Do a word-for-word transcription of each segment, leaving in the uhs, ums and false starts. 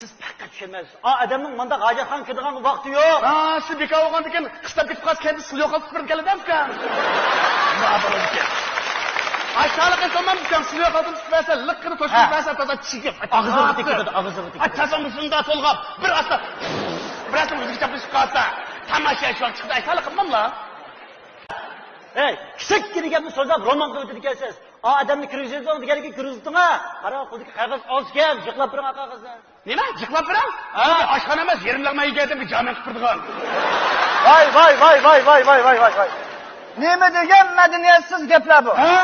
سىز پەقەت چۈشەنمەيسىز. ئا، ئادەمنىڭ مانداق ھاجەتخانىغا كىرىدىغان ۋاقتى يوق. ھا، سىز بىكار بولغاندىكىن قىستاپ كېتىپ قالسا، كەينىدىن سىل يوقالتىپ بېرىپ كېلىدۇ ئۇكام. نېمە بولىدىكەن؟ ئاشۇنداق قىلسام ئۇكام، سىل يوقالتىپ بەرسە، لىققىنى توشۇپ بەرسە، تازا چىگىپ. ئاغزىغا تېگىدۇ، ئاغزىغا تېگىدۇ. تازا مۇشۇنداق تولغاپ، بىر ئاستا، بىر ئاستا ئۆزىگە چاپلىشىپ قالسا، تاماشا شۇ چىقتى، ئاشۇنداق قىلماملا. ھەي، كىچىككىنە گەپنى سۆزلەپ رومان قىلىۋېتىدىكەنسىز. ئا، ئادەمنى كىرگۈزۈۋېتىڭ دېگەنكى كىرگۈزۈۋېتىڭ ھە. قاراڭ، قولدىكى قەغەز ئازكەن، جىقلاپ بېرىڭ ئا قەغەزنى. نېمە؟ جىقلاپ بېرىڭ؟ ھە. ئاشخانا ئەمەس، يېرىم لەقمە يېگەن ئادەمگە جامەن قىلىپ بېرىدىغان. ۋاي، ۋاي، ۋاي. نېمە دېگەن مەدەنىيەتسىز گەپلەر بۇ؟ ھە؟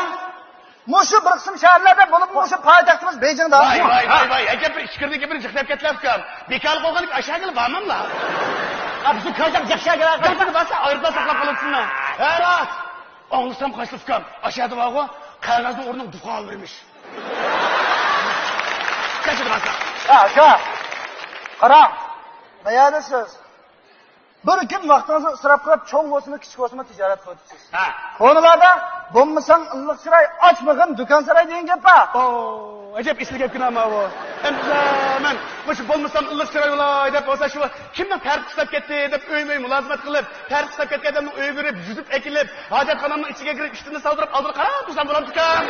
مۇشۇ بىر قىسىم شەھەرلەردە بولۇپمۇ مۇشۇ پايتەختىمىز بېيجىڭدا. ۋاي، ۋاي، ۋاي، ۋاي. ئەجەب بىر ئىچكىرىدىكى بىر جىق دەپ كەتلەپكەن. بىكار قويغانلىق ئاشاگىلى بارماملا. ئا، بىزنىڭ كۆجاڭ جىق شەھەرگە بارغان. بىر بارسا ئايروپىلان ساقلاپ قالىدىسىنما؟ ھە، راست. ئاڭلىسام قايسى ئۇكام؟ ئاشەدە بارغۇ، قەغەزنىڭ ئورنىنى دۇكان بەرمىش. قاچىدە بارسا. ھە، ئاكا. قاراڭ. نەيەردە سىز؟ بىر كۈن ۋاقتىڭىزنى ئىسراپ قىلىپ، چوڭ بولسىمۇ، كىچىك بولسىمۇ، تىجارەت قىلىۋاتىسىز. ھە. كونىلاردا، «بولمىساڭ ئىللىق چىراي، ئاچمىغىن دۇكان ساراي» دېگەن گەپ بار. ئو، ئەجەب ئېسىل گەپكىن ئەمما بۇ. ئەمدىلا مەن مۇشۇ «بولمىسام ئىللىق چىراي بولاي» دەپ بولسا، شۇ كىمنىڭ تەرىتى قىستاپ كەتتى دەپ ئۆيمۇ ئۆي مۇلازىمەت قىلىپ، تەرىتى قىستاپ كەتكەن ئادەمنىڭ ئۆيىگە بېرىپ، يۈزۈپ ئەكېلىپ، ھاجەتخانامنىڭ ئىچىگە كىرىپ، ئىشتىننى سالدۇرۇپ، ئالدىغا قاراپ تۇرسام بولامدىكەن؟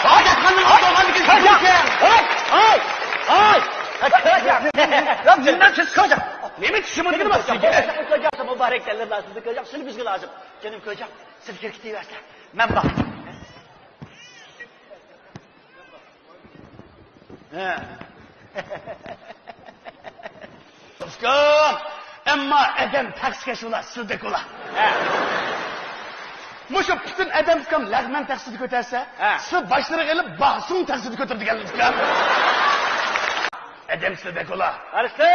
ھاجەتخانىنىڭ ئالدىغا كىرىپ، ھاي، ھاي، ھاي، ھاي. يا، نېمە چۈشۈم كۆجاڭ؟ نېمە چۈشۈم كۆجاڭ؟ مۇبارەك كەلدىڭلار سىزنى كۆجاڭ، سىلى بىزگە لازىم. جېنىم كۆجاڭ، سىلى كىرىپ كېتىۋەرسىلە. مەن بار. ھە. ئۇكام، ئەمما ئادەم تەخسىكەش ئۇلار، سىلدەك ئۇلار. ھە. مۇشۇ پۈتۈن ئادەم ئۇكام لەغمەن تەخسىدە كۆتەرسە، ھە، سىز باشلىرىغا ئېلىپ باسۇڭ تەخسىدە كۆتۈرىدىكەنلىك ئۇكام. ئادەم سىلدەك ئۇلار. ئەرسە،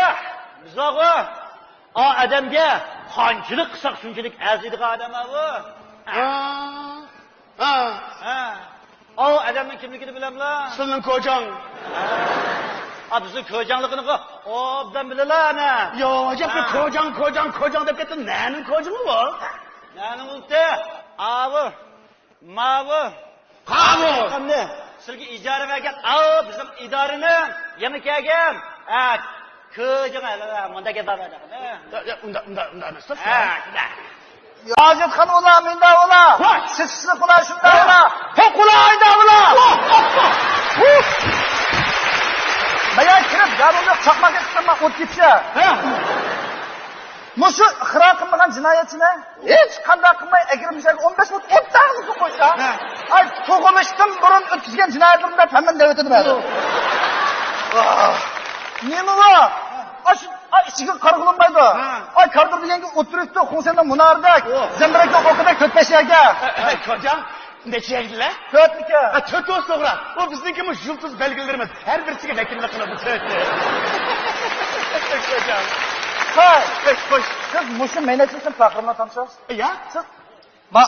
بىز ئاغۇ، ئا ئادەمگە قانچىلىك قىلساق شۇنچىلىك ئەرزىيدىغان ئادەم ئاغۇ. ھە. ھە. ھە. ئاۋۇ ئادەمنىڭ كىملىكىنى بىلەملا؟ سىلىنىڭ كوجاڭ. ھە. ئا، بىزنىڭ كوجاڭلىقىنىغۇ ئوبدان بىلىلا، ئانا. يو، ئەجەب بىر ھە. كوجاڭ، كوجاڭ، كوجاڭ دەپ كەتتىم. نەنىڭ كوجىڭى بۇ؟ نەنىڭ ئۇلتى؟ ئاۋۇ. ماۋۇ. قاۋۇ. قامنى. سىلگە ئىجارە بەرگەن ئاۋۇ بىزنىڭ ئىدارىنىڭ يېڭى كەلگەن. ھە. كوجىڭى، ھە، مۇنداق گەپ بار. يا، يا، ئۇنداق، ئۇنداق، ئۇنداق ئەمەس. ھە، شۇنداق. ھاجەتخانا ئۇلا، مۇندا ئۇلا. ۋاي! سېسىقلىق ئۇلا، شۇندا ئۇلا. پوق ئۇلا، ئايدا ئۇلا. ۋاھ، ۋاھ، ۋاھ. ۋۇھ! مەيەر كىرىپ، دارۇلۇق چاقماق يېقىپ، ئوت كېتىشە. ھە. مۇشۇ ئىقرار قىلمىغان جىنايەتچىنى ھېچ قانداق قىلماي، ئەكرەم شاھقا ئون بەش مىنۇت ئوت تەڭلىسى قويسا، ھە. ئاي، تۇغۇلۇشتىن بۇرۇن ئۆتكۈزگەن جىنايەتلىرىمدە ھەممىنى دەۋېتىدۇ مەن. ئاھ، نېمە بۇ؟ ئاي، شۇ، ئاي، ئىچىگە قارىغىلى بولمايدۇ. ھە. ئاي، كاردۇر دېگەنگە ئولتۇرۇپتۇ، خۇڭسەننىڭ مۇنارىدەك، ئۇ. زەمبىرەكنىڭ ئوقىدەك تۆت بەش يەرگە. ئەي، ئەي، كوجاڭ، نەچچە يەرگىلە؟ تۆتنىكى. ھە، تۆت بولسا توغرا. ئۇ بىزنىڭكىمۇ يۇلتۇز بەلگىلىرىمىز. ھەر بىرسىگە ۋەكىللىك قىلىدۇ، تۆت. كوجاڭ. ھاي، خوش، خوش. سىز مۇشۇ مەينەتچىسىدىن پەخىرلىنىپ تۇرامسىز؟ يا، سىز ما،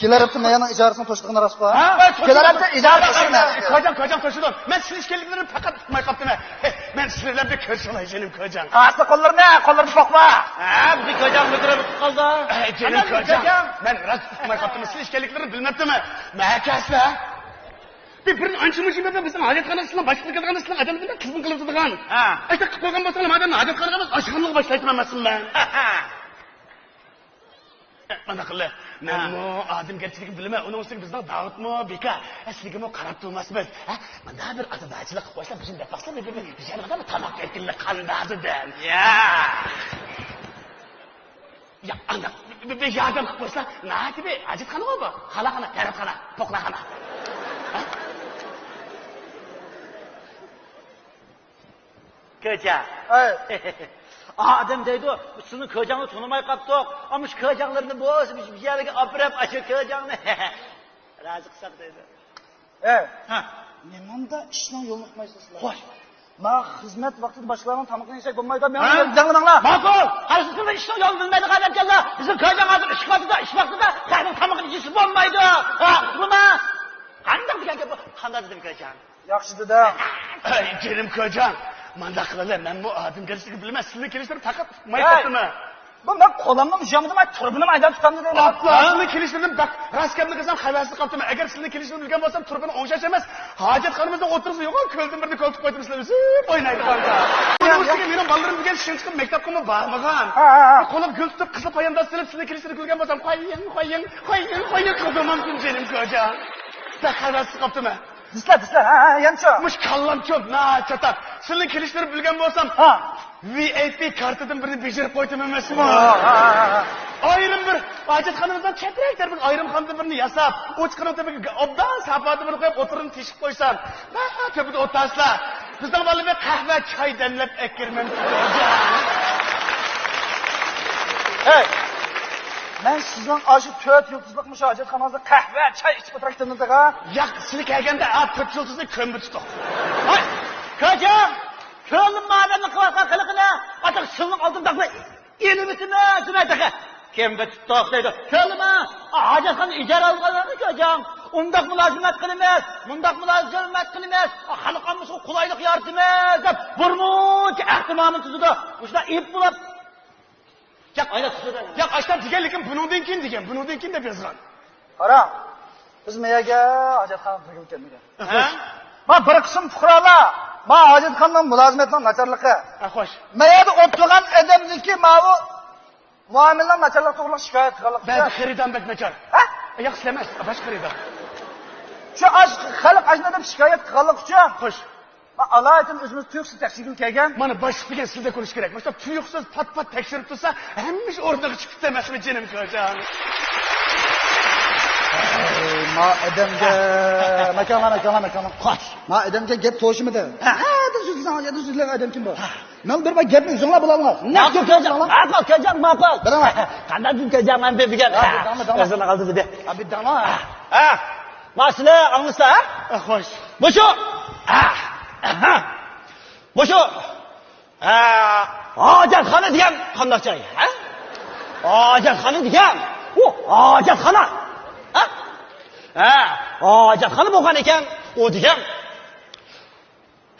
كېلەر ھەپتە مەيەننىڭ ئىجارىسىنى توشىدىغان راستقۇ؟ ھە؟ كېلەر ھەپتە ئىجارە توشىدۇ. كوجاڭ، كوجاڭ توشىدۇ. مەن سىلى ئىكەنلىكلىرىنى پەقەت ئۇقماي قاپتىمەن. ھە، مەن سىلى بىلەن بىر كۆرۈشۈۋالاي، جېنىم كوجاڭ. قاسا قوللىرىنى، قوللىرىنى سوقما. ھە، بىزنىڭ كوجاڭ مۇدىرى بولۇپ قالدى. ھە، جېنىم كوجاڭ. مەن راست ئۇقماي قاپتىمەن، سىلى ئىكەنلىكلىرىنى بىلمەپتىمەن. مەكەسلە. بىر، بىر ئانچە مۇنچە بىر بىزنىڭ ھاجەتخانىمىزنىڭ باشلىقى كەلگەن ئىشلارنى ئادەملەر بىلەن قىزغىن قىلىپ تۇرىدىغان. ھە. ئاشۇنداق قىلىپ قويغان بولساڭلار، مادەمنى ھاجەتخانىغا ئەمەس، ئاشخانىغا باشلايتتىم ئەمەسمۇ مەن. مانا قىلە، مەنمۇ ھە. ئادەمگەرچىلىكنى بىلىمەن، ئۇنىڭ ئۈستىگە بىزنىڭ داۋۇتمۇ بىكار. ھە، سىلىگىمۇ قاراپ تۇرماسمىز. ھە، مانا بىر ئاتا-داچىلىق قىلىپ قويسا، بىزنى دەپ باقسا، بىر، بىر، بىر، بىر، بىر تاماق يەتكىنىلا قانداق دېدىم. يا. يا، ئانداق بىر، بىر ياردەم قىلىپ قويسا، ناھايىتى بىر ھاجەتخانىغۇ بۇ. خالاخانا، تەرەتخانا، پوقلاخانا. ھە؟ كوجاڭ. ھەي. ئادەم دەيدۇ، سىزنىڭ كوجاڭنى تونۇماي قاپتۇق. ئەمما شۇ كوجاڭلىرىنى بولسا بىر، بىر يەرگە ئاپىرىپ، ئاشۇ كوجاڭنى رازى قىلساق دەيدۇ. ئەي، ھە. نېمانداق ئىشنىڭ يولىنى ئۇقمايسىز سىلەر؟ خوش. ما خىزمەت ۋاقتىدا باشقىلارنىڭ تامىقىنى يېسەك بولمايدۇ، مەن ھە؟ دەڭلىنىڭلار. ماقۇل. قايسىسىلا ئىشنىڭ يولىنى بىلمەيدىغان ئادەمكەنلا. بىزنىڭ كوجاڭ ھازىر ئىش ۋاقتىدا، ئىش ۋاقتىدا خەقنىڭ تامىقىنى يېسە بولمايدۇ. ھە، ئۇقتۇڭلارمۇ؟ قانداق دېگەن گەپ بۇ؟ قانداق دېدىم كوجاڭ؟ ياخشى دېدىڭ. ئەي، جېنىم كوجاڭ. مانداق قىلىلى، مەنمۇ ئادەمگەرچىلىكنى بىلىمەن، سىلىنىڭ كېلىشلىرىنى پەقەت ئۇقماي قاپتىمەن. بۇ مەن قولۇمنى مۇشۇيامدىم، تۇرۇپىنىمۇ ھەيدەپ تۇتامدۇ دەيمەن. ئاپا، سىلىنى كېلىشلىرىدىن بەك راست گەپنى قىلسام، خەۋەرسىز قاپتىمەن. ئەگەر سىلىنى كېلىشلىرىنى بىلگەن بولسام، تۇرۇپىنى ئوڭشاش ئەمەس، ھاجەتخانىمىزنىڭ ئوتتۇرىسىدا يوغان كۆلدىن بىرنى كۆلتۈك قويدۇم، سىلەر ئۆسۈپ ئوينايدىغانغا. ئۇنىڭ ئۈستىگە مېنىڭ بالىلىرىم بۈگۈن ئىشىڭ چىقىپ مەكتەپكىمۇ بارمىغان. ھە، ھە، ھە. قولۇمغا گۈل تۇتۇپ، قىزىل پايانداز سېلىپ، سىلىنى كېلىشلىرىنى كۆرگەن بولسام، قويۇڭ، قويۇڭ، قويۇڭ، قويۇڭ قىلدىم، جېنىم كوجا. بەك خەۋەرسىز قاپتىمەن. دېسىلە، دېسىلە، ھە، ھە، يەنىچۇ؟ مۇش كاللام چوپ، ناچاتاق. سىلىنىڭ كېلىشلىرىنى بىلگەن بولسام، ھە. ۋى ئاي پى كارتىدىن بىرنى بېجىرىپ قويدۇم ئەمەسمۇ؟ ھە، ھە، ھە. ئايرىم بىر ھاجەتخانىمىزنىڭ چەترەك تەرىپىگە ئايرىم خانىدىن بىرنى ياساپ، ئوچۇقىنىڭ تېپىگە ئوبدان ساپادىن بىرنى قويۇپ، ئوتتۇرىنى تېشىپ قويسام، ھە، تۆپىدە ئولتۇرسىلا، بىزنىڭ بالىلار قەھۋە، چاي دەملەپ ئەكىرمەمدۇ؟ ھەي، مەن سىزنىڭ ئاشۇ تۆت يۇلتۇزلۇق مۇشۇ ھاجەتخانىڭىزدا قەھۋە، چاي ئىچىپ ئولتۇراي دېمىدىغا. ياق، سىلى كەلگەندە ئا تۆت يۇلتۇزنى كۆممە تۇتۇق. ھاي، كاجاڭ، كۆرۈڭلارمۇ ئادەمنىڭ قىلىۋاتقان قىلىقىنى؟ ئاتاق سىلنىڭ ئالدىمدا ئېلىۋېتىمەن دېمەي تېخى. كۆممە تۇتۇق دەيدۇ. كۆرۈڭلارمۇ، ھاجەتخانا ئىجارە ئالغانلارنى كاجاڭ. ئۇنداق مۇلازىمەت قىلىمىز، مۇنداق مۇلازىمەت قىلىمىز. خەلق ئاممىسىغا قولايلىق يارىتىمىز دەپ بىرمۇنچە ئەھدىنامە تۈزىدۇ. مۇشۇنداق ئېيىپ بولۇپ. ياق، ئايلاپ تۇرسىدە. ياق، ئاشتا دېگەن، لېكىن بۇنىڭدىن كېيىن دېگەن، بۇنىڭدىن كېيىن دەپ يازغان. قاراڭ، بىز مەيەگە ھاجەتخانا قۇرغىلى كەلمىگەن. ھە؟ ما بىر قىسىم پۇقرالار، ما ھاجەتخانىنىڭ مۇلازىمەتنىڭ ناچارلىقى. ھە، خوش. مەيەدە ئولتۇرغان ئادەمدىكى ماۋۇ مۇئامىلىنىڭ ناچارلىقى توغرىلىق شىكايەت قىلغانلىقى ئۈچۈن. بەزى خېرىدار بەك ناچار. ھە؟ ياق، سىلەر ئەمەس، باشقا خېرىدار. شۇ ئاش-، خەلق ئاشۇنداق دەپ شىكايەت قىلغانلىقى ئۈچۈن. خوش. ما ئالايىتەن ئۆزىمىز تۇيۇقسىز تەكشۈرگىلى كەلگەن. مانا باشلىق دېگەن سىلىدە كۆرۈش كېرەك. مۇشۇنداق تۇيۇقسىز پات-پات تەكشۈرۈپ تۇرسا، ھەممە ئىش ئورنىغا چىقىپتۇ ئەمەسمۇ، جېنىم كوجام؟ ئەي، ما ئادەمگە، ماكانلار، ماكانلار، ماكانلار. قاچ. ما ئادەمگە گەپ توشىمىدى. ھە. ھە، دە سۆزلىسەڭ، يا دە سۆزلەڭ ئادەم كىم بۇ؟ ھە. مەن بىر، بىر گەپنى ئۆزۈڭلار بولالماس. نەق ماقۇل، كۆرسەڭلار. ماقۇل، كۆرسەڭ ماقۇل. بىلىمەن. قانداق كۆرسەڭ مەن بىر، بىر گەپ. ھە، بىر داڭلا، داڭلا. ئۆزۈڭلار قالدى دېدى. ھە، بىر داڭلا. ھە. مانا سىلەر ئاڭلىسا، ھە؟ ئە، خوش. مۇشۇ، ئە، ئەھە. مۇشۇ، ئە، ھاجەتخانا دېگەن قانداق جاي، ھە؟ ھاجەتخانا دېگەن، ئۇ ھاجەتخانا. ھە؟ ھە، ھاجەتخانا بولغان ئىكەن، ئۇ دېگەن.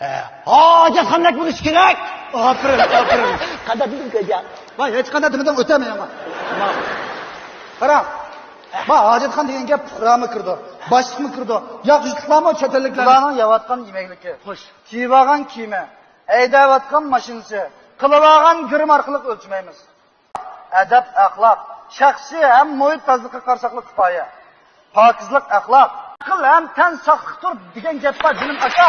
ھە، ھاجەتخانىدەك بولۇشى كېرەك. ئاپىرىن، ئاپىرىن. قانداق دېدىم كوجام؟ ۋاي، ھېچقانداق دېمىدىڭ، ئۆتەمەن يامان. قاراڭ، ما ھاجەتخانا دېگەن گەپ پۇقرامۇ كىرىدۇ، باشلىقمۇ كىرىدۇ، ياق يۇرتلۇقلارمۇ، چەت ئەللىكلەر. ئۇلارنىڭ يەۋاتقان يېمەكلىكى، خوش، كىيىۋالغان كىيىمى، ھەيدەۋاتقان ماشىنىسى، قىلىۋالغان گىرىم ئارقىلىق ئۆلچىمەيمىز. ئەدەپ-ئەخلاق، شەخسىي ھەم مۇھىت تازىلىقىغا قارىساقلا كۇپايە. پاكىزلىق ئەخلاق، ئەقىل ھەم تەن ساقلىقتۇر دېگەن گەپ بار، جېنىم ئاكا.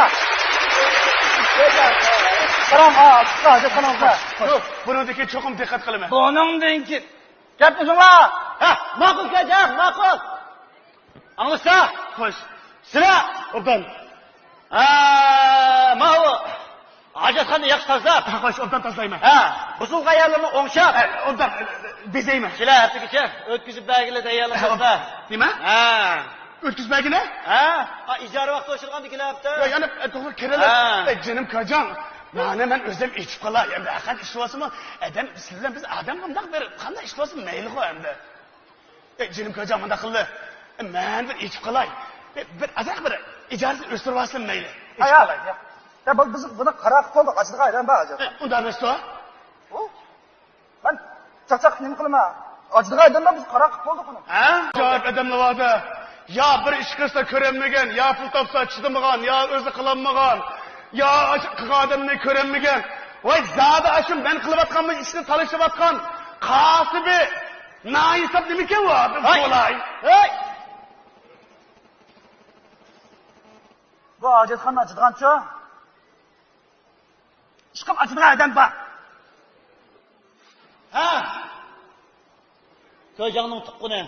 قاراڭ، ھا، ئاچىققا ھاجەتخانىڭىزدا. ياق، بۇنىڭدىن كېيىن چوقۇم دىققەت قىلىمەن. بۇنىڭدىن كېيىن. گەپنى ئۇزۇڭلار. ھە، ماقۇل، كوجام، ماقۇل. ئاڭلىسا. خوش. سىلەر. ئوبدان. ھە، ماۋۇ ھاجەتخانىنى ياخشى تازىلاپ. ھە، خوش، ئوبدان تازىلايمەن. ھە، بۇزۇلغان يەرلىرىنى ئوڭشاپ. ھە، ئوبدان، ئە، بېزەيمەن. كېلەر ھەپتىگىچە ئۆتكۈزۈپ بەرگىلى دەييەللىك بولسا. نېمە؟ ھە. ئۆتكۈزۈپ بەرگىلى؟ ھە. ھە، ئىجارە ۋاقتى توشۇلغاندا كېلەر ھەپتە. يا، يەنە، ئە، توغرا كېلەلەر. ھە. ئە، جېنىم كوجام. مانا مەن ئۆزۈم ئېيتىپ قالاي. ئەمدى ھەقىقەت ئىش بولسىمۇ، ئادەم، سىز بىلەن بىز ئادەم مۇنداق بىر قانداق ئىش بولسىمۇ مەيلىغۇ ئەمدى. ئەي، جېنىم كوجام، مۇنداق قىلدى. مەن بىر ئېيتىپ قالاي. بىر ئازراق بىر ئىجارىسىنى ئۆستۈرۈۋالسىلا مەيلى. ئايا، ئايا. يا، بۇ، بىز بۇنى قاراپ قىلىپ بولدۇق، ئاچىدىغان ئادەم بار ھازىر. ئەي، ئۇنداق ئەمەستۇ. ئۇ؟ مەن چاقچاق نېمە قىلىمەن؟ ئاچىدىغان ئادەم بار، بىز قاراپ قىلىپ بولدۇق بۇنى. ھە؟ جاۋاب ئادەملەر باردا. يا بىر ئىش قىلسا كۆرەلمىگەن، يا پۇل تاپسا چىدىمىغان، يا ئۆزى قىلالمىغان، يا ئاشۇ قىلغان ئادەمنى كۆرەلمىگەن. ۋاي، زادى ئاشۇ مەن قىلىۋاتقان بۇ ئىشنى تالىشىۋاتقان قاسىبى. ناھىساب نېمىكەن بۇ ئادەم؟ ھەي! بولاي. ھەي! بۇ ھاجەتخانا ئاچىدىغانچۇ؟ ئىشقىلىپ ئاچىدىغان ئادەم بار. ھە! كوجاڭنىڭ تۇغقىنى.